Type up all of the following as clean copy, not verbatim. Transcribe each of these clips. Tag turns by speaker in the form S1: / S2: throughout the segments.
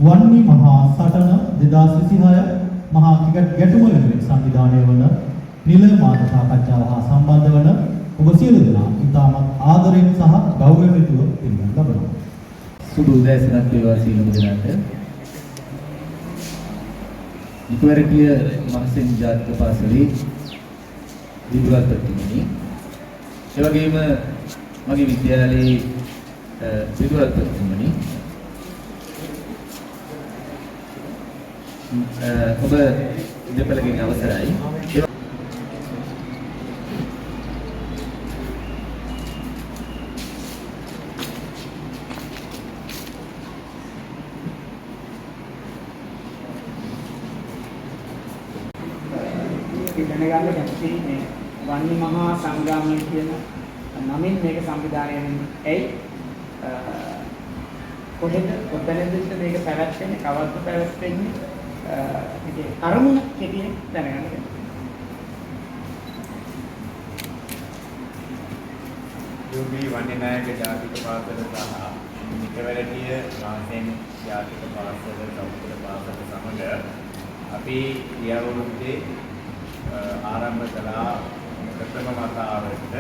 S1: වන්නි මහා සටන 2026 මහා ක්‍රිකට් ගැටුම වෙනුවෙන් සංවිධානය වන නිල මාධ්‍ය සාකච්ඡාව හා සම්බන්ධ වන ඔබ සියලු දෙනා ඉතාමත් ආදරයෙන් සහ ගෞරවයෙන් යුතුව පිළිගනු ලබනවා.
S2: සුබ උදෑසනක් වේවා සියලුම දෙනාට. නිකවැරටිය මහසෙන් ජාතික පාසලේ විදුහල්පතිතුමනි, ඒ වගේම මගේ විද්‍යාලයේ විදුහල්පතිතුමනි, ඔබ දෙපළගෙන් අවසරයි.
S3: අපි දැනගන්න කැමති මේ වන්නි මහා සංග්‍රාමය කියන නමින් මේක සංවිධානය වෙන්නේ ඇයි? කොහෙද, කොතැනද මේක පැවැත්වෙන්නේ, කවද්ද පැවැත්වෙන්නේ, මේකේ අරමුණ කෙටියෙන් දැනගන්න කැමතියි.
S4: යූබී වන්නිනායක ජාතික පාසල සහ නිකවැරටිය මහසෙන් ජාතික පාසල සෞඛ්‍ය පාසල සමග අපි ගිය අවුරුද්දේ ආරම්භ කළා ප්‍රථම වතාවට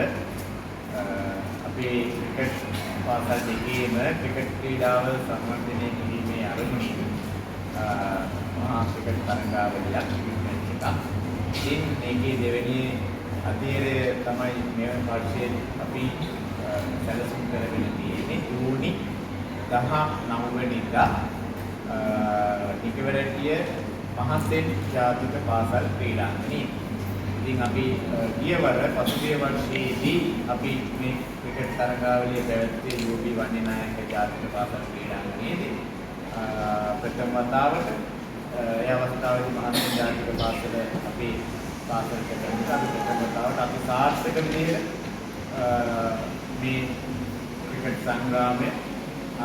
S4: අපේ ක්‍රිකට් පාසල් දෙකේම ක්‍රිකට් ක්‍රීඩාව සංවර්ධනය කිරීමේ අරමුණින් මහා ක්‍රිකට් තරඟාවලියක්, මැච් එකක්. ඉතින් මේකේ දෙවෙනි අදියරය තමයි මේ වර්ෂයේ අපි සැලසුම් කරගෙන තියෙන්නේ ජූනි 19 වෙනිදා නිකවැරටිය මහසෙන් ජාතික පාසල් ක්‍රීඩාංගණයේ. ඉතින් අපි ගියවර පසුගිය වර්ෂයේදී අපි මේ ක්‍රිකට් තරඟාවලිය පැවැත්වුවේ යූබී වන්නිනායක ජාතික පාසල් ක්‍රීඩාංගණයේදී ප්‍රථම වතාවට. ඒ අවස්ථාවේදී මහසෙන් ජාතික පාසල අපේ පාසලට පැමිණිලා අපි ප්‍රථම වතාවට අපි සාර්ථක විදිහට මේ ක්‍රිකට් සංග්‍රාමය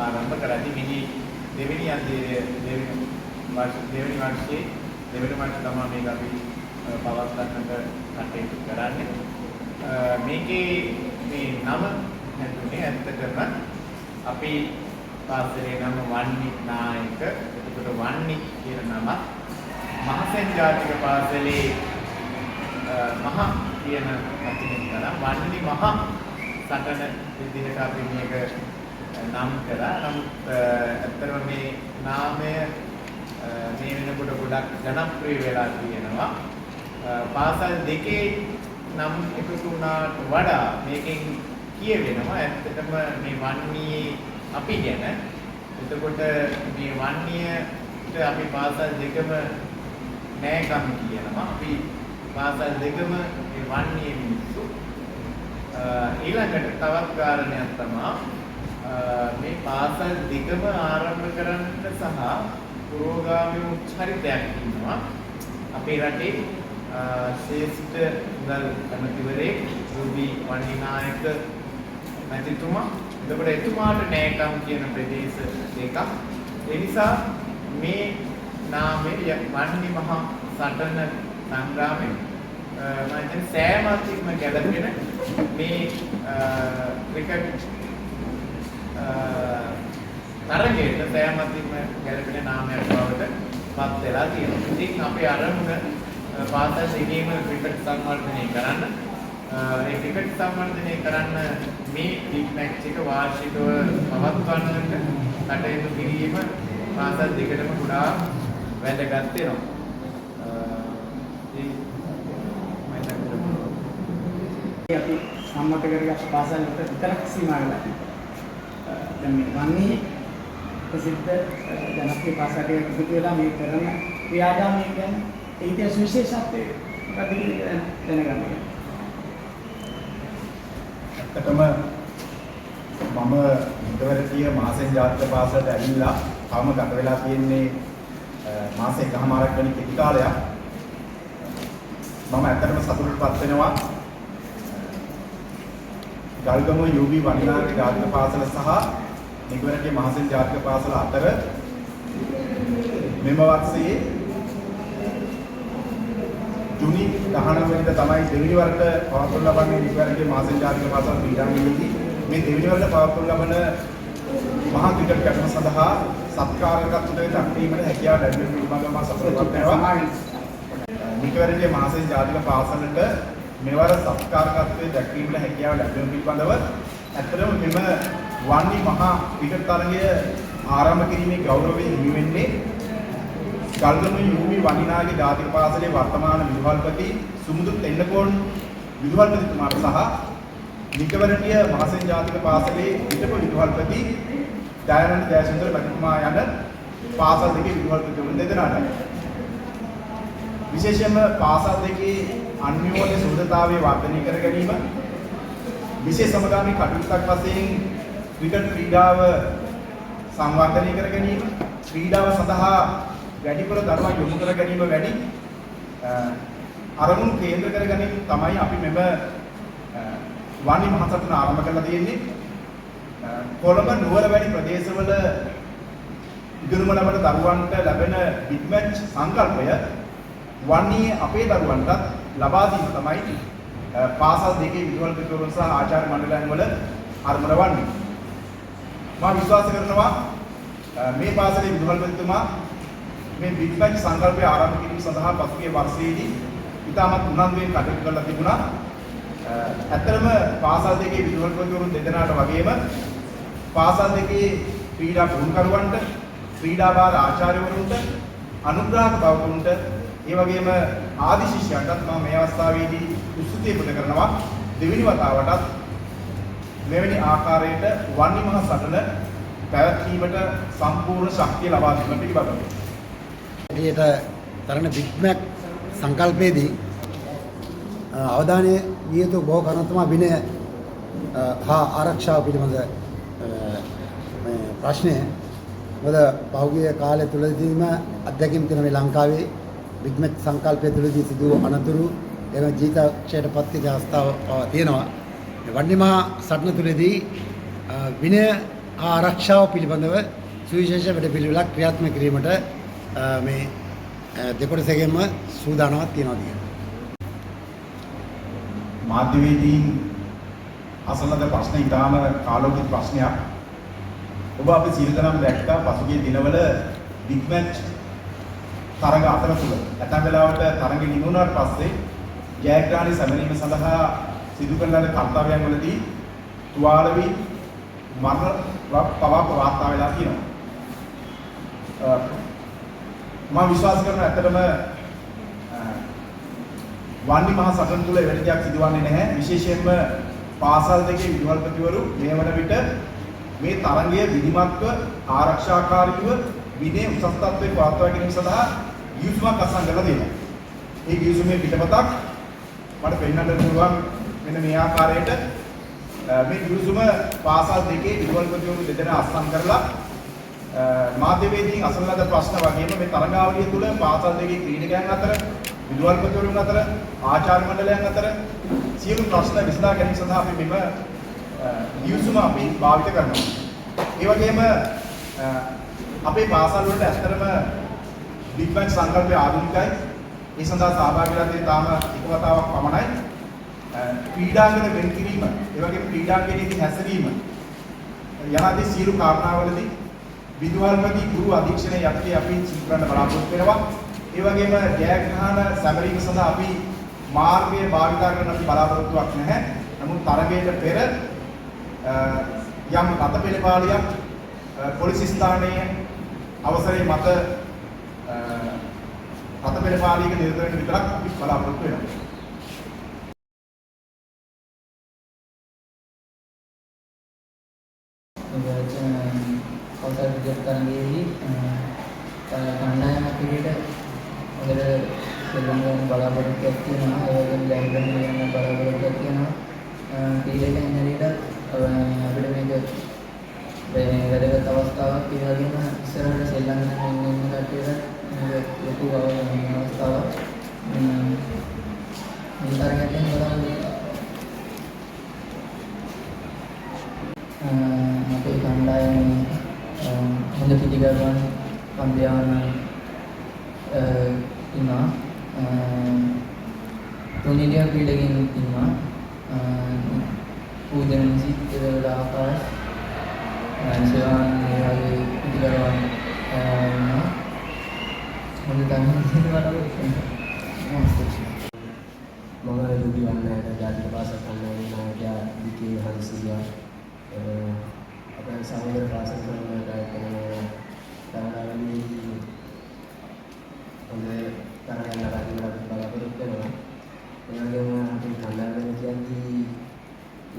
S4: ආරම්භ කරා. ඉතින් මෙහි දෙවෙනි අධ්‍යය දෙවෙනි වර්ෂ දෙවෙනි වර්ෂයේ දෙවෙනි වර්ෂ තමයි මේක අපි පවත්වන්නට කටයුතු කරන්නේ. මේකේ මේ නම හැදුනේ ඇත්තටම අපි පාසලේ නම වන්නි නායක. එතකොට වන්නි කියන නම මහසෙන් ජාතික පාසලේ මහ කියන වචනේ කරා වන්නි මහ සටන විදිහට අපි මේක නම් කරා. නමුත් ඇත්තටම මේ නාමය මේ වෙනකොට ගොඩක් ජනප්‍රිය වෙලා තියෙනවා. පාසල් දෙකේ නම් එකතු වුණාට වඩා මේකෙන් කියවෙනවා ඇත්තටම මේ වන්නියේ අපි ගැන. එතකොට මේ වන්නියට අපි පාසල් දෙකම නෑකම් කියනවා. අපි පාසල් දෙකම මේ වන්නියේ මිනිස්සු. ඊළඟට තවත් කාරණයක් තමයි මේ පාසල් දෙකම ආරම්භ කරන්න සහ පුරෝගාමී වූ චරිතයක් ඉන්නවා. අපේ රටේ ශ්‍රේෂ්ඨ මුදල් ඇමතිවරයෙක් රූබී වන්නිනායක මැතිතුමා. එතකොට එතුමාට නෑකම් කියන ප්‍රදේශ දෙකක්. ඒ නිසා මේ නාමය වන්නි මහා සටන සංග්‍රාමය මම හිතන්නේ සෑම අතින්ම ගැලපෙන මේ ක්‍රිකට් තරගයට සෑම අතින්ම ගැලපෙන නාමයක් බවට පත් වෙලා තියෙනවා. ඉතින් අපේ අරමුණ පාසල් දෙකේම ක්‍රිකට් සංවර්ධනය කරන්න. ඒ ක්‍රිකට් සංවර්ධනය කරන්න මේ බිග් මැච් එක වාර්ෂිකව පවත්වන්නට කටයුතු කිරීම පාසල් දෙකටම ගොඩාක් වැදගත් වෙනවා. ඉතින් මම හිතන්නේ
S3: අපි සම්මත කරගත්ත පාසල් වලට විතරක් සීමා වෙලා තියෙනවා. දැන් මේ වන්නේ ප්‍රසිද්ධ ජනප්‍රිය පාසල් ටිකක් එකතු වෙලා මේ කරන ක්‍රියාදාමය කියන්නේ ඒ තියෙන සුවිශේෂත්වය මොකක්ද කියන එක දැනගන්න ඕනේ.
S5: ඇත්තටම මම නිකවැරටිය මහසෙන් ජාතික පාසලට ඇවිල්ලා තවම ගත වෙලා තියෙන්නේ මාස එකහමාරක් වැනි කෙටි කාලයක්. මම ඇත්තටම සතුටටපත් වෙනවා ගල්ගමුව යූබී වන්නිනායක ජාතික පාසල සහ නිකවැරටිය මහසෙන් ජාතික පාසල අතර මෙම වර්ෂයේ ජුනි 19 වෙනිදා තමයි දෙවෙනි වරට පවත්වනු ලබන්නේ නිකවැරටිය මහසෙන් ජාතික පාසල් ක්‍රීඩාංගණයේදී. මේ දෙවෙනි වරට පවත්වනු ලබන මහා ක්‍රිකට් ගැටුම සඳහා සත්කාරකත්වයට දක්වීමට හැකියාව ලැබීම පිළිබඳව මම සතුටුමත් වෙනවා. නිකවැරටිය මහසෙන් ජාතික පාසලට මෙවර සත්කාරකත්වයේ දැක්වීමට හැකියාව ලැබීම පිළිබඳව ඇත්තටම මෙම වන්නි මහා ක්‍රිකට් තරගය ආරම්භ කිරීමේ ගෞරවය හිමි වෙන්නේ ගල්ගම යූවි වන්නිනාගේ ජාතික පාසලේ වර්තමාන විදුහල්පති සුමුදු තෙන්නකෝන් විදුහල්පතිතුමාට සහ නිකවැරටිය මහසෙන් ජාතික පාසලේ හිටපු විදුහල්පති දයානන්ද ජයසුන්දර මැතිතුමා යන පාසල් දෙකේ විදුහල්පතිවරුන් දෙදෙනාටයි. විශේෂයෙන්ම පාසල් දෙකේ අන්‍යෝන්‍ය සුහදතාවය වර්ධනය කර ගැනීම, විශේෂ සමගාමී කටයුත්තක් වශයෙන් ක්‍රිකට් ක්‍රීඩාව සංවර්ධනය කර ගැනීම, ක්‍රීඩාව සඳහා වැඩිපුර දරුවන් යොමු කර ගැනීම වැනි අරමුණු කේන්ද්‍ර කර ගැනීම තමයි අපි මෙම වන්නි මහසටන ආරම්භ කරලා තියෙන්නේ. කොළඹ නුවර වැනි ප්‍රදේශවල ඉගෙනුම ලබන දරුවන්ට ලැබෙන බිග් මැච් සංකල්පය වන්නේ අපේ දරුවන්ටත් ලබා දීම තමයි පාසල් දෙකේ විදුහල්පතිවරුන් සහ ආචාර්ය මණ්ඩලයන් වල අරමුණ වන්නේ. මම විශ්වාස කරනවා මේ පාසලේ විදුහල්පතිතුමා මේ බිග් මැච් සංකල්පය ආරම්භ කිරීම සඳහා පසුගිය වර්ෂයේදී ඉතාමත් උනන්දුවෙන් කටයුතු කරලා තිබුණා. ඇත්තටම පාසල් දෙකේ විදුහල්පතිවරුන් දෙදෙනාට වගේම පාසල් දෙකේ ක්‍රීඩා පුහුණුකරුවන්ට, ක්‍රීඩා භාර ආචාර්යවරුන්ට, අනුග්‍රාහක භවතුන්ට, ඒ වගේම ආදි ශිෂ්‍යයන්ටත් මම මේ අවස්ථාවේදී ස්තුතිය පුද කරනවා. දෙවෙනි වතාවටත් මෙවැනි ආකාරයට වන්නි මහ සටන පැවැත්වීමට සම්පූර්ණ ශක්තිය ලබා දීම පිළිබඳව.
S6: හැටියට තරණ බිග් මැක් සංකල්පයේදී අවධානය විය යුතු බොහෝ කරුණු තමයි විනය හා ආරක්ෂාව පිළිබඳ මේ ප්‍රශ්නය. මොකද පහුගිය කාලය තුලදීම අත්දැකීම් තියෙන මේ ලංකාවේ බිග් මැච් සංකල්පය තුලදී සිදු වූ අනතුරු එම ජීවිතක්ෂයට පත් වෙච්ච අවස්ථාව පවා තියෙනවා. මේ වන්නි මහා සටන තුලදී විනය හා ආරක්ෂාව පිළිබඳව සුවිශේෂ වැඩපිළිවෙලක් ක්‍රියාත්මක කිරීමට මේ දෙකොටසකෙන්ම සූදානමක් තියෙනවා කියන්නේ.
S5: මාධ්‍යවේදීන් අසන ලද ප්‍රශ්න ඉතාම කාලෝචිත ප්‍රශ්නයක්. ඔබ අපි සියලු දෙනාම දැක්කා පසුගිය දිනවල බිග් මැච් තරග අතරතුර ඇතැම් වෙලාවට තරග නිම වුණාට පස්සේ ජයග්‍රහණය සැමරීම සඳහා සිදු කරන ලද කර්තව්‍යයන් වලදී තුවාල වී මරණ පවා වාර්තා වෙලා තියෙනවා. මම විශ්වාස කරනවා ඇත්තටම වන්නි මහ සටන තුල එවැනි දෙයක් සිදුවන්නේ නැහැ. විශේෂයෙන්ම පාසල් දෙකේ විදුහල්පතිවරු මේ වන විට මේ තරගය විධිමත්ව ආරක්ෂාකාරීව විනය උසස් තත්ත්වයේ පවත්වා ගැනීම සඳහා ගිවිසුමක් අත්සන් කරලා තියෙනවා. ඒ ගිවිසුමේ පිටපතක් මට පෙන්වන්න පුළුවන් මෙන්න මේ ආකාරයට. මේ ගිවිසුම පාසල් දෙකේ විදුහල්පතිවරු දෙදෙනා අත්සන් කරලා මාධ්‍යවේදීන් අසන ලද ප්‍රශ්න වගේම මේ තරගාවලිය තුළ පාසල් දෙකේ ක්‍රීඩකයන් අතර, විදුහල්පතිවරුන් අතර, ආචාර්ය මණ්ඩලයන් අතර සියලු ප්‍රශ්න විසඳා ගැනීම සඳහා අපි මෙම ගිවිසුම අපි භාවිත කරනවා. ඒ වගේම අපේ පාසල් වලට ඇත්තටම බිග් මැච් සංකල්පය ආධුනිකයි. ඒ සඳහා සහභාගී වෙලා තියෙන තාම එක වතාවක් පමණයි. ක්‍රීඩාංගණ වෙන් කිරීම, ඒ වගේම ක්‍රීඩාංගණයේදී හැසිරීම යනාදී සියලු කාරණාවලදී විදුහල්පති ගුරු අධීක්ෂණය යටතේ අපි සිදු කරන්න බලාපොරොත්තු වෙනවා. ඒ වගේම ජයග්‍රහණ සැමරීම සඳහා අපි මාර්ගය භාවිතා කරන්න අපි බලාපොරොත්තුවක් නැහැ. නමුත් තරගයට පෙර යම් රථ පෙළපාලියක් පොලිස් ස්ථානයේ අවසරය මත රථ පෙළපාලියක නිරත වෙන්න විතරක් අපි බලාපොරොත්තු වෙනවා.
S7: පාසල් ක්‍රිකට් තරගයේදී කණ්ඩායමක් විදිහට හොඳට සෙල්ලම් කරන්න බලාපොරොත්තුවක් තියෙනවා. ඒ වගේම ජයග්‍රහණ ගන්න බලාපොරොත්තුවක් තියෙනවා. ක්‍රීඩකයන් හැටියට අපිට මේක වැදගත් අවස්ථාවක්. ඒ වගේම ඉස්සරහට සෙල්ලම් කරන්න එන්න එන්න කට්ටියට මේක ලොකු අවස්ථාවක්. මේ තරගයට එන්න ගොඩාක් අපේ කණ්ඩායමේ හොඳ පිටිකරුවන් පන්දු යවන ඉන්නවා. තුන්හිලියක් ක්‍රීඩකයින් ඉන්නවා. පූජන නිසිත්, එතකොට ආකාශ්, සෙවාන්, මේ වගේ පිටිකරුවන් ඉන්නවා. හොඳ තරඟ බලාපොරොත්තු වෙනවා.
S8: මම යූබී වන්නායක ජාතික පාසල් කණ්ඩායමේ නායකයා ඩී.කේ හංසියා. අපේ සහෝදර පාසල් කරන තරඟාවලියේදී හොඳ තරඟයක් ලබා දෙන්න අපි බලාපොරොත්තු වෙනවා. ඒ වගේම අපේ කණ්ඩායම ගැන කියද්දී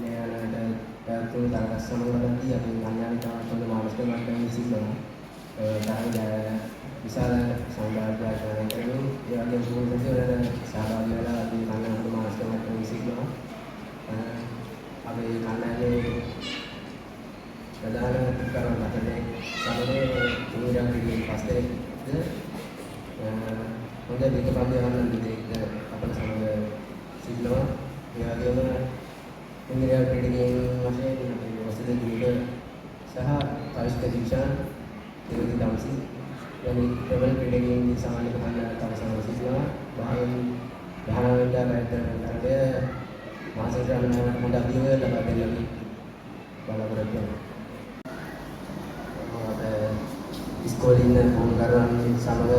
S8: මේ යනට පැවැත්වුණු තරඟ සමග බලද්දී අපේ කණ්ඩායම ඉතාමත් හොඳ මානසික මට්ටමින් සිටිනවා. තරඟ විශාල සංඝාත ජයග්‍රහණය කරමින් ඒ වගේම පුහුණු සැසිවලට සහභාගී වෙලා අපේ කණ්ඩායම හොඳ මානසික මට්ටමින් සිටිනවා. අපේ කණ්ඩායමේ ප්‍රධාන කරුවන් හතර දෙනෙක් සමග ඉංග්‍රීසි ක්‍රීඩකයන් පස් දෙනෙක්ද හොඳ දිග පන්දු යවන්නන් දෙදෙනෙක්ද අපට සමග සිටිනවා. ඒ වගේම ඉංග්‍රීසි ක්‍රීඩකයන් වශයෙන් අපේ වසුද දිලීප සහ කවිෂ්ක දික්ෂාන්, තිරුති දම්සි වැනි ප්‍රබල ක්‍රීඩකයන් සාමාන්‍ය කණ්ඩායමක් අප සමග සිටිනවා. 19 වෙනිදා පැවැත්වෙන තරගය මහසෙන් කණ්ඩායමට හොඳ අභියෝගයක් ලබා දෙන්න අපි බලාපොරොත්තු වෙනවා. අපේ ඉස්කෝලේ ඉන්න පුහුණුකරුවන් සමග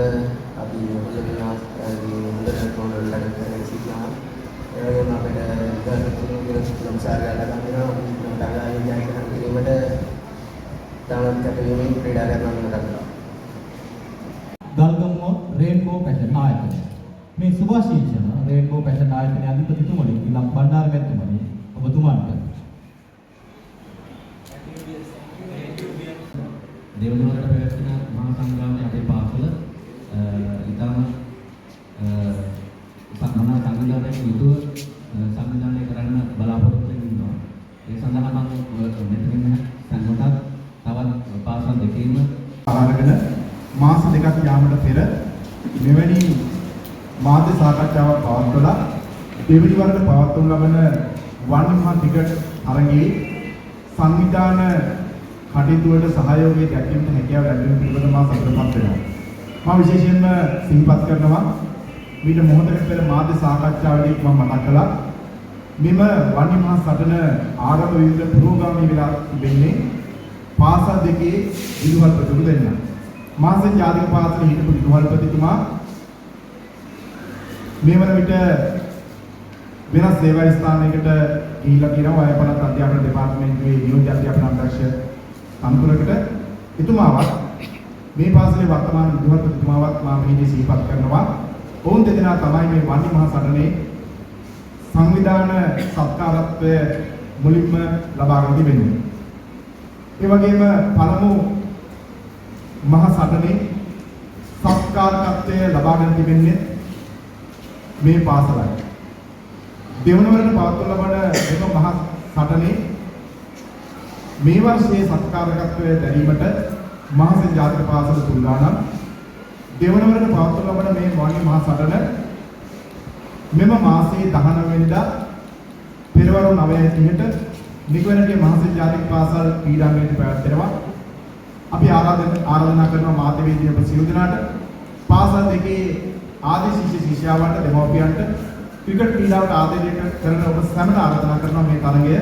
S8: අපි හොඳට පුහුණු වැඩ කරගෙන සිටිනවා. ඒ වගේම අපිට විද්‍යාත්මක ලොකු සහයෝගයක් ලබා දෙනවා. අපි මේ තරගාවලිය ජයග්‍රහණ කිරීමට ඉතාමත් කැපවීමෙන් ක්‍රීඩා කරනවා මතක් කරනවා.
S1: ගල්ගමුව රේන්බෝ පැෂන් ආයතනය. මේ සුභාශිංසන රේන්බෝ පැෂන් ආයතනයේ අධිපතිතුමනි ඉලම් බණ්ඩාර මැතිතුමනි ඔබතුමන්ට.
S2: දෙවන වරට පැවැත්වෙන මහා සංග්‍රාමයේ අපේ පාසල ඉතාම මනා සංවිධානයක් යුතුව සංවිධානය කරන්න බලාපොරොත්තු වෙමින් ඉන්නවා. ඒ සඳහා මම මෙතනින් සැමටත් තවත් පාසල් දෙකේම
S5: අරගෙන මාස 2ක් යාමට පෙර මෙවැනි මාධ්‍ය සාකච්ඡාවක් පවත්වලා දෙවෙනි වරට පවත්වනු ලබන වන්නි මහා ක්‍රිකට් තරගයේ සංවිධාන කටයුතු වලට සහයෝගය දැක්වීමට හැකියාව ලැබීම පිළිබඳව මා සතුටුමත් වෙනවා. මම විශේෂයෙන්ම සිහිපත් කරනවා, මීට මොහොතකට පෙර මාධ්‍ය සාකච්ඡාවේදී මම මතක් කළා, මෙම වන්නි මහා සටන ආරම්භ වීමට පුරෝගාමී වෙලා තිබෙන්නේ පාසල් දෙකේ විදුහල්පතිවරු දෙන්න. මහසෙන් ජාතික පාසලේ හිටපු විදුහල්පතිතුමා මේ වන විට වෙනස් සේවා ස්ථානයකට ගිහිල්ලා තියෙනවා, වයපළාත් අධ්‍යාපන දෙපාර්තමේන්තුවේ නියෝජ්‍ය අධ්‍යාපන අධ්‍යක්ෂ තනතුරකට. එතුමාවත් මේ පාසලේ වර්තමාන විදුහල්පතිතුමාවත් මා මෙහිදී සිහිපත් කරනවා. ඔවුන් දෙදෙනා තමයි මේ වන්නි මහා සටනේ සංවිධාන සත්කාරත්වය මුලින්ම ලබාගෙන තිබෙන්නේ. ඒ වගේම පළමු මහා සටනේ සත්කාරකත්වය ලබාගෙන තිබෙන්නේ මේ පාසලයි. දෙවන වරට පවත්වනු ලබන මෙම මහා සටනේ මේ වර්ෂයේ සත්කාරකත්වය දැරීමට මහසෙන් ජාතික පාසල සූදානම්. දෙවන වරට පවත්වනු ලබන මේ වන්නි මහා සටන මෙම මාසයේ 19 වෙනිදා පෙරවරු 9:30ට නිකවැරටිය මහසෙන් ජාතික පාසල් ක්‍රීඩාංගණයේ පැවැත්වෙනවා. අපි ආරාධනා කරනවා මාධ්‍යවේදී අප සියලු දෙනාට, පාසල් දෙකේ ආදි ශිෂ්‍ය ශිෂ්‍යාවන්ට, දෙමව්පියන්ට, ක්‍රිකට් ක්‍රීඩාවට ආදරය කරන ඔබ සැමට ආරාධනා කරනවා මේ තරගය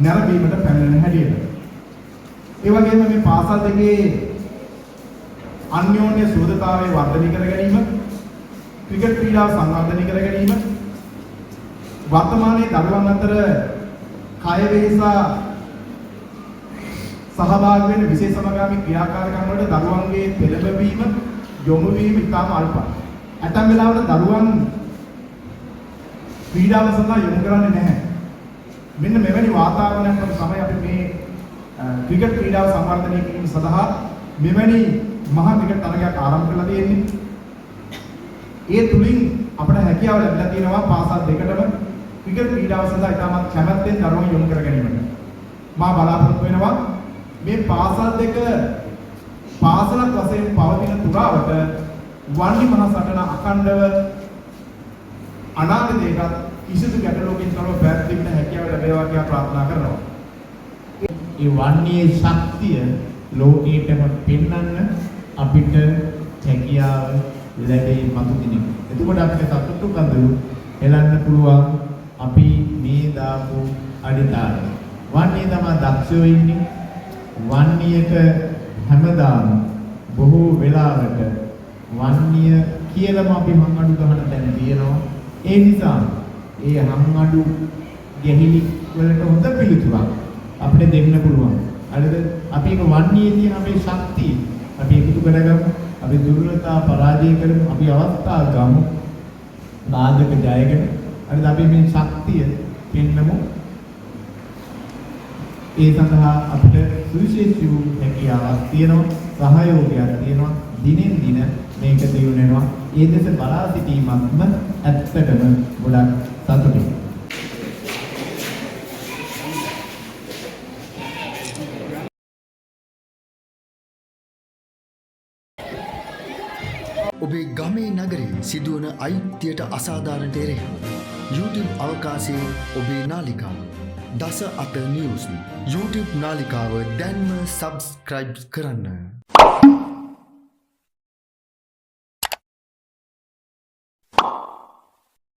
S5: නැරඹීමට පැමිණෙන හැටියට. ඒ වගේම මේ පාසල් දෙකේ අන්‍යෝන්‍ය සුහදතාවය වර්ධනය කර ගැනීම, ක්‍රිකට් ක්‍රීඩාව සංවර්ධනය කර ගැනීම, වර්තමානයේ දරුවන් අතර කය වෙහසා සහභාගී වෙන විශේෂ සමගාමී ක්‍රියාකාරකම් වලට දරුවන්ගේ පෙළඹවීම, යොමු වීම ඉතාම අල්පයි. ඇතැම් වෙලාවට දරුවන් ක්‍රීඩාව සඳහා යොමු කරන්නේ නැහැ. මෙන්න මෙවැනි වාතාවරණයක් මත තමයි අපි මේ ක්‍රිකට් ක්‍රීඩාව සංවර්ධනය කිරීම සඳහා මෙවැනි මහා ක්‍රිකට් තරගයක් ආරම්භ කරලා තියෙන්නේ. ඒ තුලින් අපට හැකියාව ලැබිලා තියෙනවා පාසල් දෙකටම ක්‍රිකට් ක්‍රීඩාව සඳහා ඉතාමත් කැමැත්තෙන් දරුවන් යොමු කර ගැනීමට. මා බලාපොරොත්තු වෙනවා මේ පාසල් දෙක පාසලක් වශයෙන් පවතින තුරාවට වන්නි මහ සටන අඛණ්ඩව අනාගතයටත් කිසිදු ගැටලුවකින් තොරව පැවැත්වීමට හැකියාව ලැබේවා කියලා ප්‍රාර්ථනා කරනවා.
S4: ඒ වන්නියේ ශක්තිය ලෝකයටම පෙන්වන්න අපිට හැකියාව ලැබෙයි මතු දිනක. එතකොට අපිට සතුටු කඳුළු හෙලන්න පුළුවන් අපි මේ දාපු අඩිතාලම. වන්නිය තමයි දක්ෂයෝ ඉන්නේ. වන්නියට හැමදාම බොහෝ වෙලාවට වන්නිය කියලාම අපි හං අඩු ගහන තැන තියෙනවා. ඒ නිසා ඒ හං අඩු ගැහිලි වලට හොඳ පිළිතුරක් අපිට දෙන්න පුළුවන්. හරිද? අපි ඒක වන්නියේ තියෙන අපේ ශක්තිය අපි එකතු කරගමු. අපි දුර්වලතා පරාජය කරමු. අපි අවස්ථා ගමු. බාධක ජයගෙන. හරිද? අපි මේ ශක්තිය පෙන්නමු. ඒ සඳහා අපිට සුවිශේෂී වූ හැකියාවක් තියෙනවා, සහයෝගයක් තියෙනවා. දිනෙන් දින මේක දියුණු වෙනවා. ඒ දෙස බලා සිටීමත්ම ඇත්තටම ගොඩක් සතුටින්.
S9: ඔබේ ගමේ නගරයේ සිදුවන අයුක්තියට අසාධාරණට එරෙහිව YouTube අවකාශයේ ඔබේ නාලිකාව දස අත නිවුස් YouTube නාලිකාව දැන්ම සබ්ස්ක්‍රයිබ් කරන්න.